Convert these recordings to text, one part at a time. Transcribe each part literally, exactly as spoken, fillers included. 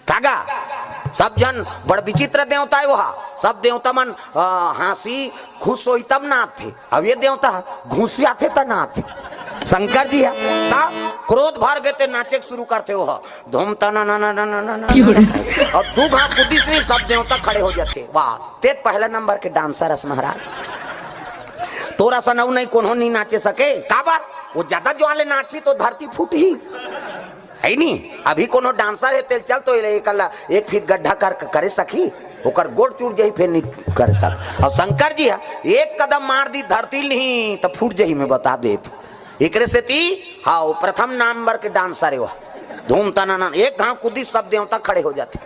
तागा, सब झन बड़ विचित्र देवता हे ओहा। सब देवता मन, अ, हाँसी, खुश होही तब नाचथे। अब ये देवता घुसियाथे त नाचथे। शंकर जी हे, त क्रोध भर गे ते नाचे के शुरू करथे ओहा। धूम तना ना ना ना ना ना ना। अउ दू घांव कुदिस नहीं, सब देवता खड़े हो जाथे। वाह, ते पहला नंबर के डांसर हस महाराज। तोर असन अउ नहीं कोनो नहीं नाचे सके। काबर? वो ज्यादा जोर ले नाचही तो धरती फूटही। हे नी? अभी कोनो डांसर हे तेला चल तो एला एक, एक फीट गड्ढा कर, करे सकही, ओकर गोड़ टूट जाही, फेर नहीं करे सक। अउ शंकर जी हे, एक कदम मार दिही धरती ल नहीं त फूट जाही, मैं बता देत हूं। एकरे सेती, हाँ, वो प्रथम नंबर के डांसर हे वो। धूम तना ना, एक घांव कुदिस सब देवता खड़े हो जाथे।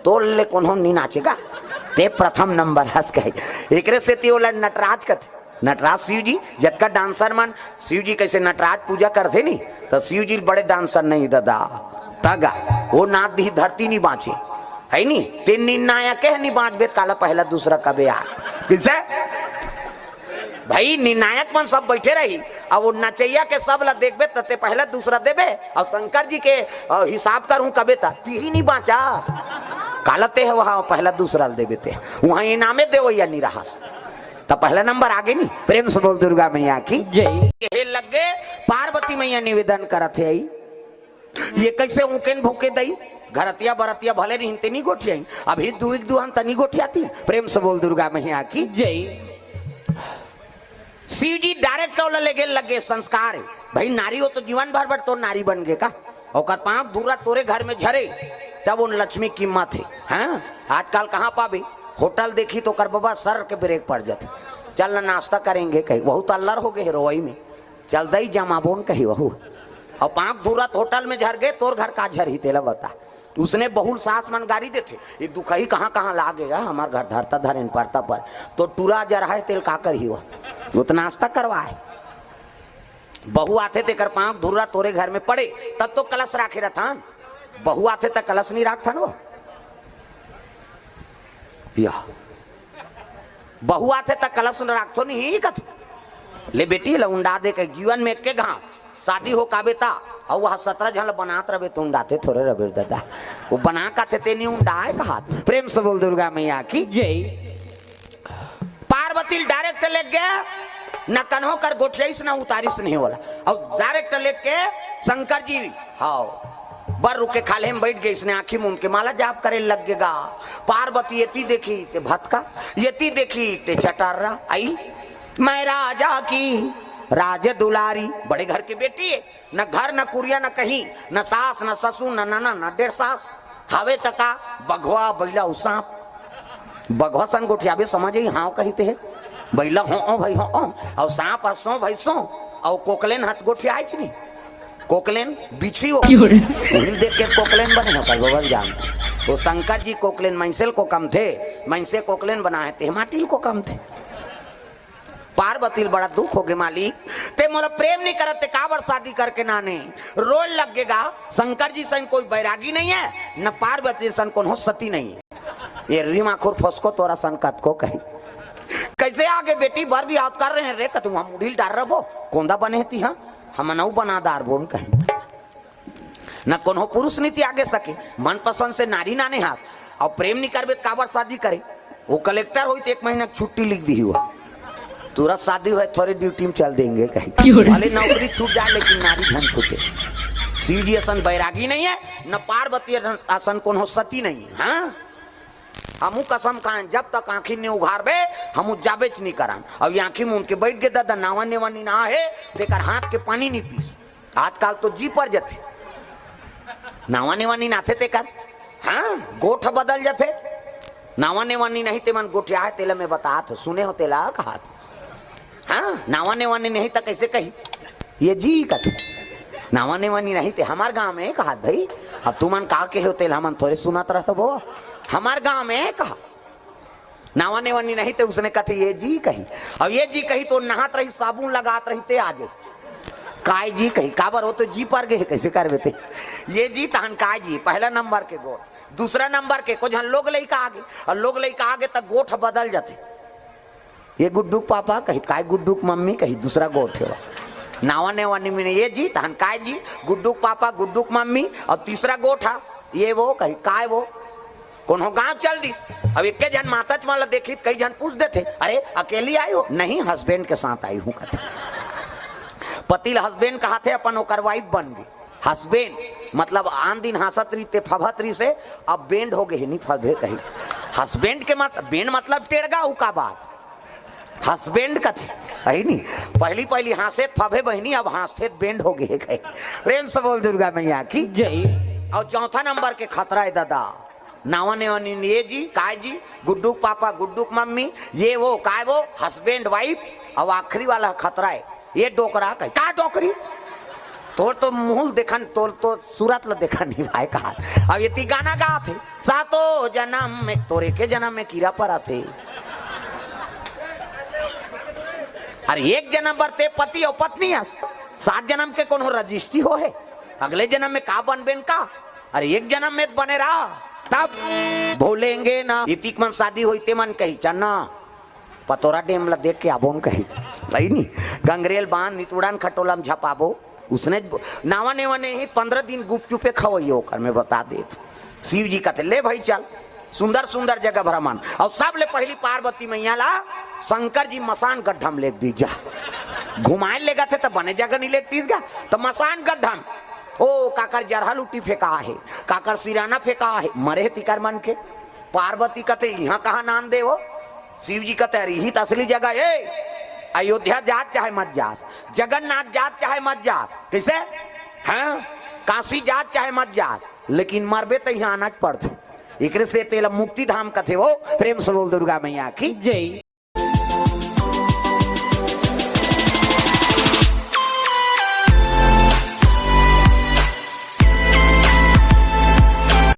तोर ले कोनो नहीं नाचेगा, ते प्रथम नंबर हस कहे। एकरे सेती ओला नटराज कथे। नटराज शिव जी, जतका डांसर मन शिव जी कइसे नटराज पूजा करथे नी, त शिव जी बड़े डांसर नहीं ददा। तगा, वो नाच दिही धरती नहीं बांचे। हे नी? ते निर्णायक हे, नहीं बांचबे त काला पहला दूसरा कबे यार। कइसे? भाई, निर्णायक मन सब बइठे रही, अब वो नचइया के सब ला देखबे त ते पहला दूसरा देबे, अउ शंकर जी के, अ, हिसाब करहूं कबे त तिही नहीं बांचा। काला ते हे वहां पहला दूसरा ल देबे ते, वहां इनामे देवइया नहीं रहस। त पहला नंबर आगे नहीं। प्रेम से बोल दुर्गा मैया की जय। हे लग गे, पार्वती मैया निवेदन करत हे, आई ये कइसे ऊकेन भूके दई? घरतिया बरतिया भले नहीं ते नहीं गोठियाइन, अभी दुई दुहन त नहीं गोठियाती। प्रेम से बोल दुर्गा मैया की जय। शिव जी डायरेक्ट ओला लेगे लग गे, संस्कार हे। भाई नारी हो तो जीवन भर बर तो नारी बन गे का? ओकर पांव धूरा तोरे घर में झरे, तब उन लक्ष्मी कीमत हे। हाँ, आजकल कहां पाबे? होटल देखही त ओकर बबा सर के ब्रेक पड़ जाथे। चल ना नाश्ता करेंगे कही, वहू त अल्लर हो गे हे रोवई में। चल दई जमाबोन कही वहू। अउ पांव धूरा त होटल में झर गे, तोर घर का झरही तेला बता। उसने बहुल सास मन गारी देथे, ये दुखही कहां कहां लागे गा, हमर घर धरता धरेन परता पर, तो टूरा जरहा हे तेला का करही वो? वो त नाश्ता करवाए। बहू आथे तेकर पांव धूरा तोरे घर में पड़े, तब तो कलश राखे रथन। बहू आथे त कलश नहीं राखथन वो। या। बहू आथे त कलश न राखथो नहीं कथो। ले बेटी, ले उंडा दे के जीवन में एके घांव शादी हो काबे ता, अउ वह सतरा झन ल बनात रबे त उंडाते थोरे रबे ददा। वो बना काथे ते नहीं उंडाए कहात। प्रेम से बोल दुर्गा मैया की जय। पार्वती ल डायरेक्ट लेग गे, न कन्हो कर गोठियाइस, न उतारिस नहीं ओला। अउ डायरेक्ट लेग के शंकर जी, हाव, बर रुक के खाल्हे में बइठ गे, इसने आंखी मूंद के माला जाप करे लग गे गा। पार्वती एती देखी ते भतका, एती देखी ते चटर्रा। आई, मैं राजा की राज दुलारी, बड़े घर के बेटी हे, न घर न कुरिया न कहीं, न सास न ससुर न ननद न डेढ़ सास। हावे त का, बघवा, बइला अउ सांप। बघवा सन गोठियाबे समझ ही हाव कहिते हे। बइला हो ओ भाई हो ओ, अउ सांप ह सो भाई सो, अउ कोकलेन हत गोठियाएच नहीं। कोकलेन बिछी हो। उहिल देख के कोकलेन बने हो, पर बबल जानते। वो शंकर जी कोकलेन मइनसे ल कोकमथे, मइनसे कोकलेन बनाए ते माटी ल कोकमथे। पार्वती ल बड़ा दुख हो गे, मालिक, ते मोला प्रेम नहीं करत, ते काबर शादी करके नाने? रोए लग गे गा। शंकर जी सन कोई बैरागी नहीं हे, न पार्वती सन कोनो सती नहीं हे। ये रीमा खुर फसको तोरा सन कतको कही। कैसे आगे बेटी बर भी याद कर रहे हैं रे, कतू हम उड़ील डार रबो, कोंदा बने हती हाँ, हम नऊ बना दार बोल कही। न कोनो पुरुष नहीं त्यागे सके, मनपसंद से नारी नाने हाथ। अउ प्रेम नहीं करबे त काबर शादी करे? वो कलेक्टर होई त एक महीना के छुट्टी लिख दिही हुआ। तुरंत शादी होए, थोरे ड्यूटी में चल देंगे कहीं। क्यों रे? भले नौकरी छूट जाए, लेकिन नारी धन छूटे। शिव जी असन बैरागी नहीं हे, न पार्वती असन, असन कोनो सती नहीं हे। हाँ? हमू कसम खाएन, जब तक आंखी नहीं उघारबे, हमू जाबेच नहीं करन। अउ ये आंखी मूंद के बइठ गे ददा, नावा नेवा नहीं ना हे, तेकर हाथ के पानी नहीं पीस। आजकल तो जी पर जथे। नावा नेवा नी नाथे तेकर। हाँ, गोठ बदल जथे। नावा नेवा नी नहीं ते मन गोठिया हे, तेला मैं बतात हो, सुने हो तेला कहात। हाँ, नावा नेवा नी नहीं त कैसे कही? ये जी कथे। नावा नेवा नी नहीं ते हमार गांव में कहात भाई। अब तुमन का कहे हो तेला हमन थोरे सुनत रहत बो। हमार गांव में कहा। नावा नेवा नी नहीं ते उसने कथे ये जी कही। अब ये जी कही तो नहात रही, साबुन लगात रही ते आजे। काय जी कही, काबर हो तो जी पर गे, कैसे करबे ते? ये जी तहन काय जी, पहला नंबर के गोठ। दूसरा नंबर के कुछ लोग लइका आगे, अउ लोग लइका आगे त गोठ बदल जथे। ये गुड्डू के पापा कही, काय गुड्डू के मम्मी कही, दूसरा गोठ हे। नावा नेवा नी मिने ये जी तहन काय जी, गुड्डू के पापा, गुड्डू के मम्मी, अउ तीसरा गोठ हा ये वो कही, "काय वो?" कोनो गांव चल दिस। अब एक झन माताच मन ला देखी त कई झन पूछ देथे, "अरे, अकेली आई हो?" "नहीं, हस्बैंड के साथ आई हूँ," कथे। पति ला हस्बैंड कहाथे, अपन ओकर वाइफ बन गे। हस्बैंड मतलब आन दिन हाँसत रहिते, फभत रहिसे, अब बैंड हो गे हे, नी फभे कही। हस्बैंड के मत, बैंड मतलब टेड़गा, उ का बात? हस्बैंड कथे, है नी? पहली पहली हाँसे त फभे बहिनी, अब हाँसे त बैंड हो गे हे कही। प्रेम से बोल दुर्गा मैया की। जय। और चौथा नंबर के खतरा है दादा, नावा नेवा नीन, ये जी, काय जी, गुड्डू के पापा, गुड्डू के मम्मी, ये वो, काय वो, हस्बैंड वाइफ, और आखिरी वाला खतरा है, ये डोकरा कही, का डोकरी? तोर तो मुंह देखन, तोर तो सूरत ल देखन नहीं भाई कहा। अब ये ती गाना गाथे, "सातो जन्म में, तोरे के जन्म में कीरा परा थे।" अरे एक जन्म बर ते पति और पत्नी हस, सात जन्म के कोनो रजिस्ट्री हो है? अगले जन्म में का बनबेन का? अरे एक जन्म में बने रहा, तब भूलेंगे ना। इतिक मन शादी होई ते मन कही, "चन्ना, पतोरा डैम ला देख के आबोन," कही। सही नी? गंगरेल बांध, नितुड़ान खटोला में झपाबो। उसने ज-, नावा नेवा नहीं, पंद्रह दिन गुपचुपे खवइयो ओकर, मैं बता देत। शिव जी कथे, "ले भाई चल, सुंदर सुंदर जगह भ्रमण।" और सबले पहली पार्वती मैया ला शंकर जी मसान गड्ढा में लेग दी, "जा।" घुमाए लेगथे त बने जगह नहीं लेग दीस गा, त मसान गड्ढा में। ओ, काकर जरहा लुटी फेंका हे, काकर सिराना फेंका हे, मरे हे तिकर मन के। पार्वती कथे, "इहाँ कहाँ नान दे हो?" शिव जी कथे, "अरे, इही त असली जगह ए। अयोध्या जात चाहे मत जास, जगन्नाथ जात चाहे मत जास, कैसे? हाँ, काशी जात चाहे मत जास, लेकिन मरबे त इहाँ आना च पड़थे।" एकरे से तेला मुक्ति धाम कथे हो। प्रेम से बोल दुर्गा मैया की। जय।